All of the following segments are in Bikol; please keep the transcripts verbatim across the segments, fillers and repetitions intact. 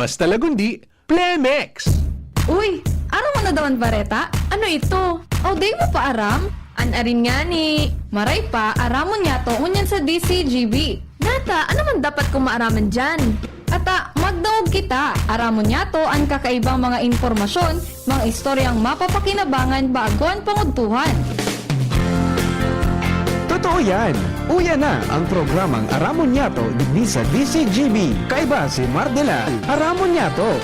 Basta Lagundi, Plemex! Uy, aram mo na daw an bareta? Ano ito? O, di mo pa aram? An arin ngani, maray pa, aramon niyato ngunyan sa D C G B. Nata, ano man dapat kong maaraman diyan? Ata, magdangog kita. Aramon niyato an kakaibang mga impormasyon, mga istoryang mapapakinabangan bago an pangudtuhan. Totoo yan! Uya na ang programang Aramon Niyato digdi sa D C G B. Kaiba si Mar de la Aramon Niyato.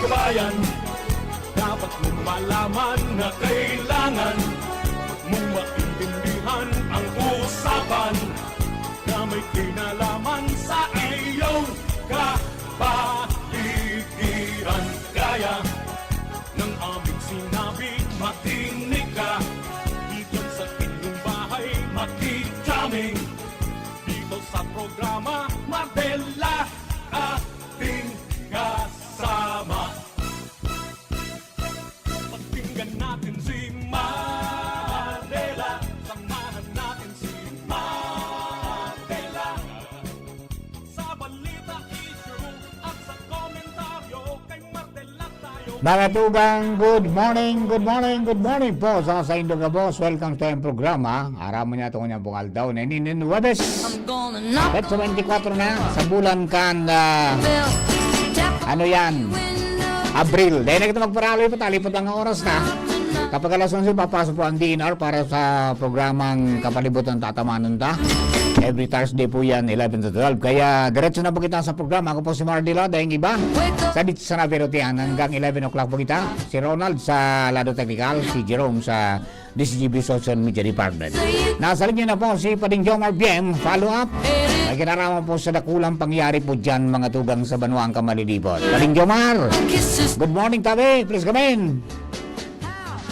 Kabayan, dapat mong malaman na kailangan mong maintindihan ang usapan na may kinalaman sa iyong kapaligiran. Kaya ng aming sinabi, makinig ka. Diyan sa inyong bahay, makijamming. Dito sa programa, Mar de la, ating kasama. Pakinggan natin si Mar de la. Samahan natin si Mar de la. Sa balita, issue, at sa komentaryo, kay Mar de la tayo. Mga tugang, good morning, good morning, good morning po sa saindo gabos. Welcome to ang programa. Aram mo niya, itong inyong bungal daw na ininin Huwebes. Petsa twenty-four na sa bulan kan, ah, ano yan? Abril. Dahil na kita magparaloy pa, talipot lang ang oras na. Kapag alas onse, papasok po ang D N R para sa programang Kapalibutan Tatamanon Ta. Every Thursday po yan, eleven to twelve. Kaya diretso na po kita sa programa. Ako po si Mar de la, dahil iba. Sa dito sa Navirotian, hanggang eleven o'clock po kita. Si Ronald sa lado teknikal, si Jerome sa D C G B Social Media Department. Nasa linya na po si Pading Jomar B M. Follow up. May kinalaman po sa dakulang pangyayari po dyan, mga tugang sa banwang Kamalilibot. Pading Jomar, good morning, tabi. Please come in.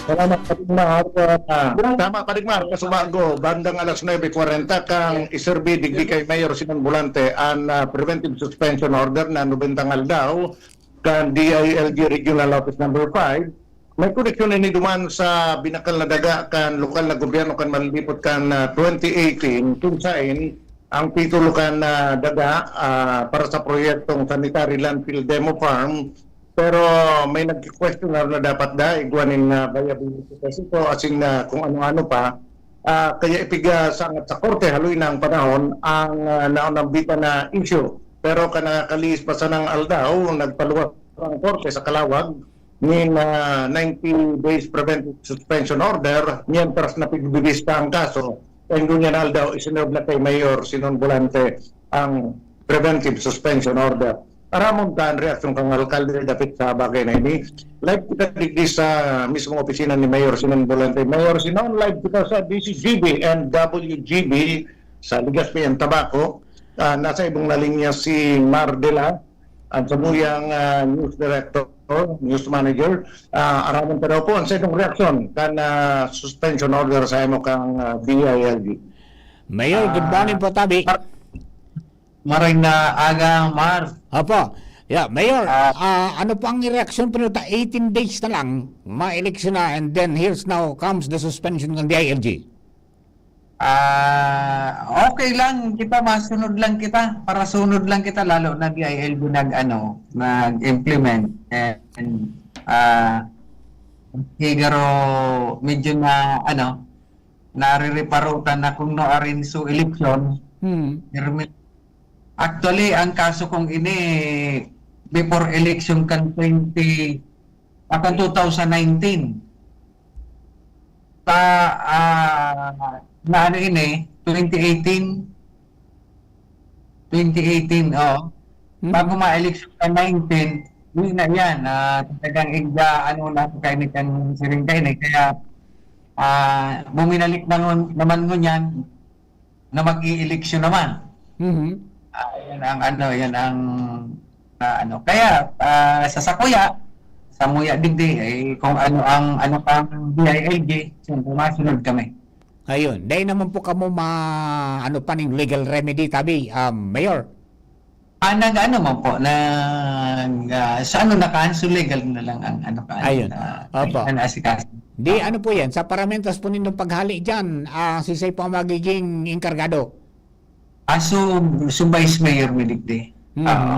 Salamat, Pading Mar. Ah, tama, Pading Mar. Kasubago, bandang alas nuebe kwarenta, kan iserbi digdi kay Mayor Sinon Volante an, ah, preventive suspension order na nobentang aldaw kan D I L G Regional Office Number Five. May koneksyon ini duman sa binakal na daga kan lokal na gobyerno kan Malilibot kan, ah, twenty eighteen, kung saen ang titulo kan, ah, daga, ah, para sa proyektong Sanitary Landfill Demo Farm. Pero may nagki-question na dapat da, igwa nin, ah, viability test ito, asin na kung ano-ano pa. Ah, kaya ipiga sangat sa korte, haloy na ang panahon, ang, ah, naunambitan na issue. Pero kan nakalihis pa sanang aldaw, nagpaluwas ang korte sa kalawag nin, ah, ninety days preventive suspension order, mientras na pigbibista ang kaso. And ngunyan aldaw, isinuweb na kay Mayor Sinon Volante ang preventive suspension order. Aramon ta an reaksyon kan alkalde dapit sa bagay na ini. Live kita digdi sa mismong opisina ni Mayor Sinon Volante. Mayor Sinon, live kita sa D C G B and W G B sa Legazpi and Tabaco. Ah, nasa ibong na linya si Mar de la, ang samuyang, ah, news director, news manager. Ah, aramon ta daw po ang sa inyong reaksyon kan, ah, suspension order sa imo kang, ah, D I L G. Mayor, good morning po, tabi. Ah, Maray na aga, Mar. Opo. Yeah, Mayor, Ah. ah, ano po ang reaksyon po nito? Eighteen days na lang, ma-eleksyon na, and then here's now comes the suspension ng D I L G. Ah, okay lang kita, masunod lang kita, parasunod lang kita, lalo na D I L G nag, ano, nag-implement. And, ah, siguro medyo na, ano, naririparutan na kung no arin su eleksyon. Hmm. Pirmi-, actually, ang kaso kong ini, before election kan twenty, ah, kan two thousand nineteen. Pa, ah, na ano ini, twenty eighteen, twenty eighteen, oo. Hmm. Bago ma-election kan nineteen, yun na yan, ah, talagang igda, ano na, kaini kan siring kaini. Kaya, ah, buminalik na ngun-, naman ngunyan na mag-i-eleksyon naman. Mhm. Ah, yan ang ano, yan ang, ah, ano. Kaya, ah, sa sakuya, samuya digdi, eh, kung ano ang, ano pang D I L G, siyempre masunod kami. Ayun. Dahil naman po kamo ma-, ano pa ning legal remedy, tabi, um, Mayor? Ah, nag-ano man po, nag, ah, sa ano, naka-hands on legal na lang ang ano, ka, Ayun. ah, Opo. ang asikaso. Di, ano po yan? Sa paramentas po nindong paghali dyan, ah, si Say po ang magiging inkargado? Ah, so, so Vice Mayor Midigdi. Mhm. Oo.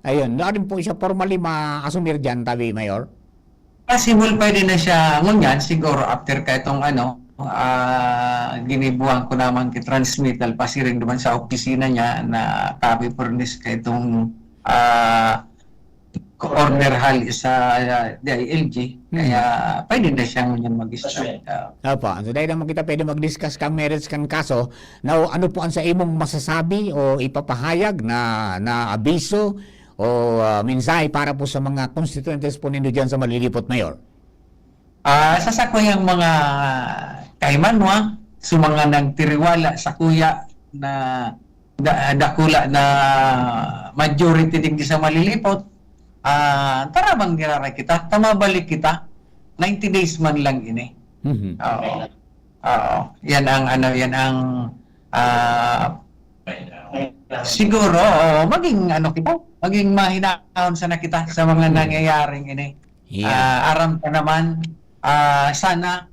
Ayun. Doon po siya formally ma-assume dyan, tabi, Mayor? Possible, pwede na siya ngunyan, siguro after ka itong ano, ah, ginibuhan ko naman ki transmittal pasiring naman sa opisina niya na copy furnish ka itong, ah, order hali sa, ah, D I L G. Kaya pwede na siya ngunyan mag-start. Ah, Opo, so dahil naman kita pwede mag-discuss kang merits kan kaso, now ano po ang sa imong masasabi o ipapahayag na, na abiso o ah, mensahe para po sa mga constituents po nindo dyan sa Malilipot, Mayor? Ah, sa sakuyang mga kaimanwa, sa mga nagtiriwala sa kuya na da- dakula na majority digdi sa Malilipot, ah, tara bang giraray kita, tamabalik kita, ninety days man lang ini. Mhm. Oo. Oo. Yan ang ano, yan ang ah, siguro, oo, maging ano kita, maging mahinahon sana kita sa mga nangyayaring ini. Yeah. Ah, aram ta naman, ah, sana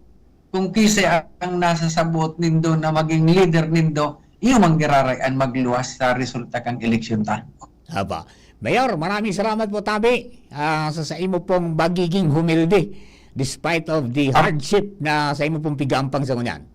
kung kisay ang nasa sabuot nindo na maging leader nindo, iyo man giraray an magluwas sa resulta kan eleksyon ta. Aba. Mayor, maraming salamat po, tabi, ah, sa, sa imo pong pagiging humilde despite of the hardship na sa imo pong pigampang sa ngunyan.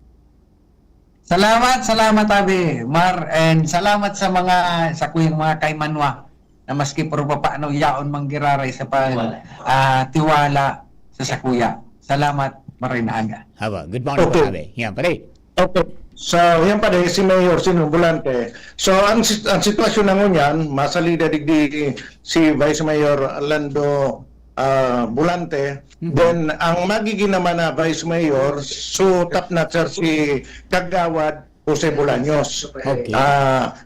Salamat, salamat, Abi Mar, and salamat sa mga, sa kuyang mga kaimanwa na maski puro papaano yaon manggiraray sa pag, ah, tiwala sa sakuya. Salamat, maray na aga. Haba, good morning po, Okay. tabi. Yan, pare. Okay. So, yan pa rin, si Mayor Sinon Volante. So, ang, sit- ang sitwasyon na ngunyan, masalida digdi si Vice Mayor Lando ah, Volante. Mhm. Then, ang magiging naman na Vice Mayor, so top notcher si Kagawad Jose Bolaños. Okay. Ah,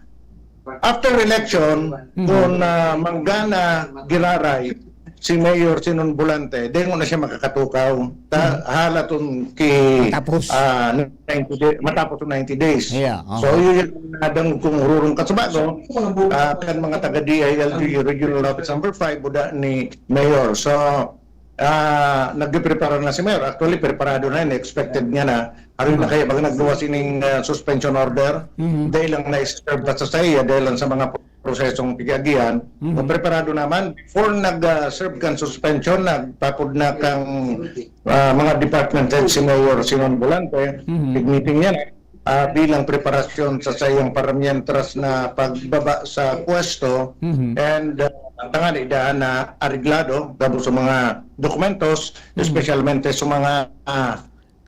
after election, Mhm. kung ah, manggana giraray si Mayor Sinon Volante, dengon na siya makakatukaw. Ta, halaton ki Matapos. ah, ninety day- matapos ng ninety days. Yeah, So, okay. Yun yung nadang kung rurong kasubago, ah, kan mga taga D I L G Regional Office Number five, buda ni Mayor. So, ah, nagpiprepara na si Mayor. Actually, preparado na yun. Expected niya na. Aron na kaya baga nagluwas ining ah, suspension order. Mhm. Dahil lang na-serve pa sa saya, dahil lang sa mga prosesong pigagihan. Mhm. Preparado naman. Before nag-serve kan suspension, nagpapod na kang ah, mga department head si Mayor Sinon Volante. Mhm. Nag-meeting niya ah, bilang preparasyon sa sayang paramientras na pagbaba sa pwesto Mhm. and uh, tangani daan na areglado gabo sa mga dokumentos, Mhm. especialmente sa mga ah,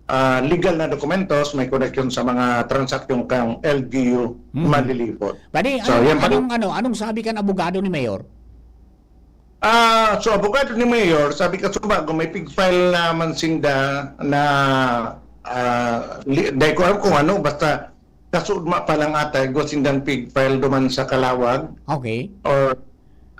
ah, legal na dokumentos may koneksyon sa mga transaksyon kang L G U Mhm. Malilipot. Pare, So, anong, yan pa rin. anong, ano, anong sabi kan abogado ni Mayor? Ah, so abogado ni Mayor, sabi ka suba, kung may pig file naman sinda na ah, li- dahil ko alam kung ano, basta kasudma pa lang ata, igwa sindang pig file duman sa Kalawag Okay. or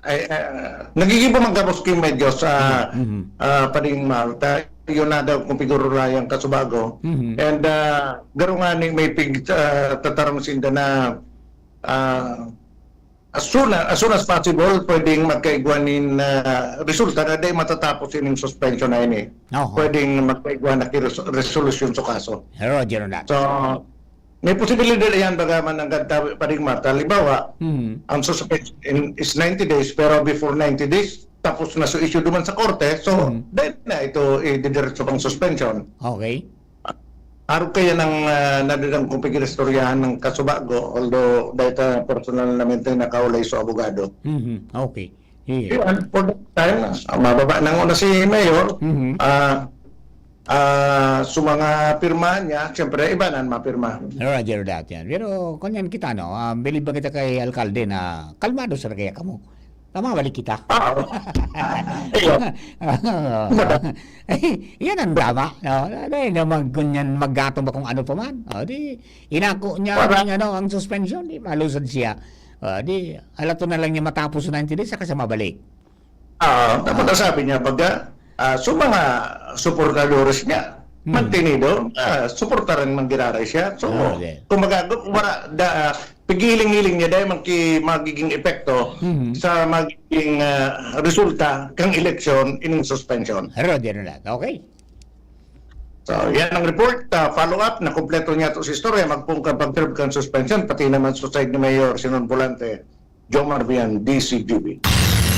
ay, ah, nagigibo man gabos kay medyo sa Mhm. ah, Pading Malta, yun na daw kung pigurulayan kasubago. Mhm. And ah, garo nga ni may pig ah, tataram sinda na ah, as soon as, as soon as possible pwedeng magkaigwa nin ah, resulta na dahil matatapos ining suspension na ini. Oho. Pwedeng magkaigwa na ki res- resolusyon sa kaso. Roger on that. So, may posibilidad yan bagaman ang ganda Pading Malta. Halimbawa, Mhm. ang suspension in- is ninety days, pero before ninety days, tapos na so issue duman sa korte, so Mhm. dahil na ito ididiretso pang suspension. Okay. Arog kaya ng uh, nadadang kong pag-iristoryahan ng kasubago, although dahil sa personal na mentay nakaulay sa abogado. Mhm. Okay. Sige. Yun, for that time, ah, mababa na muna si Mayor. Mhm. Ah, ah, sa mga pirmahan niya, siyempre, iba na ang mapirma. Roger that yan. Pero kung yan kita, no, ah, bilib ba kita kay alkalde na kalmado sa kaya kamo? Tama, balik kita. Oo. Ayun. Eh, yan ang tama. No? Dahil naman, ganyan, maggatong ba kung ano pa man? O, di, inako niya Wala. ang, ano, ang suspension, di, malusad siya. O, di, alato na lang niya matapos sa ninety days, saka siya mabalik. Ah, dapat ang sabi niya, baga, ah, sa mga suportadores niya, Hmm. mantenido, ah, suportaran man giraray siya. So, Ah, okay. kumbaga, wala, da, ah, Pigiling-hiling niya dahil magki-, magiging epekto Mhm. sa magiging, ah, resulta kang eleksyon ining suspension. Roger na lang. Okay. So, yan ang report. Ah, follow up, nakumpleto niya to si istorya. Magpungkang pag-serve kang suspension, pati naman sa side ni Mayor Sinon Volante, Jomar Vian, D C G B.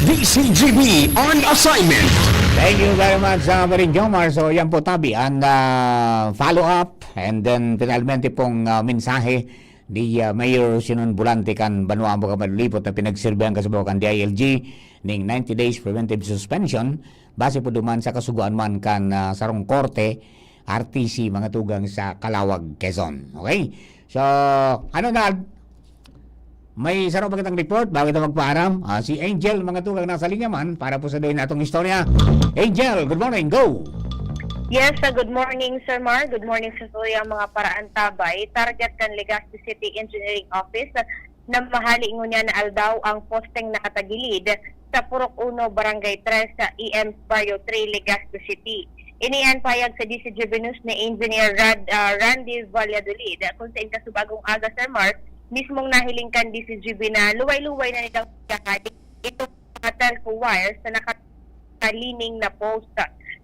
D C G B on assignment. Thank you very much, uh, Maring Jomar. So, yan po tabi ang, ah, follow up. And then, finalmente pong, ah, mensahe ni, ah, Mayor Sinon Volante kan banwaan po kan malulipot na pinagserbihan kan sabaw kan D I L G ning ninety days preventive suspension base po duman sa kasugoan man kan, ah, sarong korte, R T C, mga tugang sa Calauag, Quezon. Okay? So, ano na, may saro pa kitang report bago kita magpaaram. Ah, si Angel, mga tugang, nasa linya man para po sa duin natong istorya. Angel, good morning. Go! Yes, uh, good morning, Sir Mar. Good morning sa tuyang mga paraantabay. Target kan Legazpi City Engineering Office na mahali ngunyan na aldaw ang posteng nakatagilid sa Purok Uno, Barangay Tres, sa E M Barrio Three, Legazpi City. Ini an pahayag sa D C G B News ni Engineer Rad-, ah, Randy Valladolid, kung sa inkasubagong aga, Sir Mar, mismong nahiling kan D C G B na luway-luway na nilang pagkakali itong mga telco wires na nakatalining na post.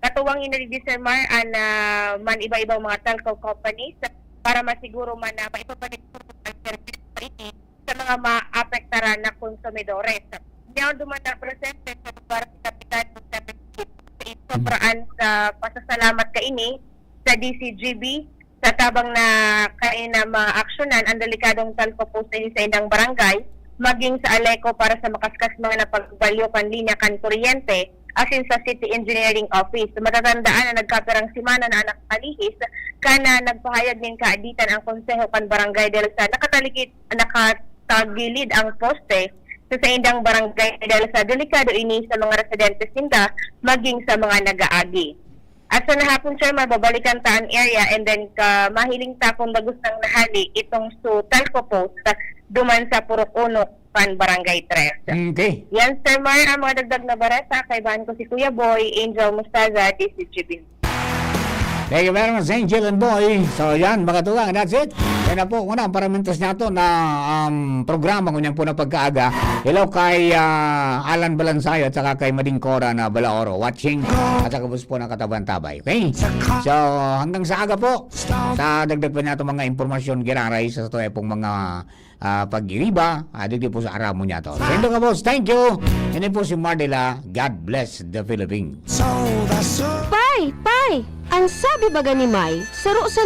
Katuwang ini digdi, Sir Mar, an, ah, man iba-ibang mga telco companies para masiguro man na maipabalik ang serbisyo sa ini sa mga maapektaran na konsumidores. Niyaon duman na presente sa lugar si Kapitan Jose Benedicto sa isobraan sa pasasalamat kaini sa D C G B sa tabang na kaina maaksyonan ang delikadong telco post sa indang barangay, maging sa Aleco para sa makaskas mga napagbalyo kan linya kan kuryente, asin sa City Engineering Office. Matatandaan na nagkapirang semana na nakalihis, kana nagpahayag nin kaaditan ang konseho kan barangay dahil sa nakatalikid, nakatagilid ang poste sa saindang barangay dahil sa delikado ini sa mga residentes ninda, maging sa mga nag-aagi. At sa nahapon, Sir, mababalikan ta an area and then ka, mahiling ta kung dagos nang nahali itong su telco post duman sa Purok Uno kan Barangay Tres. Okay. Yan, Sir Mar, ang mga dagdag na bareta. Kaibahan ko si Kuya Boy, Angel Mostaza, D C G B. Thank you very much, Angel and Boy. So, yan, mga tugang, that's it. Yan na po, una, ang paramentos niya to na, um, programa, ngunyan po na pagkaaga. Hello kay, ah, Alan Balansayo at saka kay Mading Cora na Balaoro watching. At saka po ng Katabang Tabay. Okay? So, hanggang sa aga po. Sa dagdag pa niya itong mga impormasyon, giraray sa tuya pong mga, ah, pag-iriba, ah, digdi po sa Aramo niya to. Sendo ka, boss. Thank you. Yan po si Mardela. God bless the Philippines. Pay! Pay! Ang sabi baga ni May, saro sa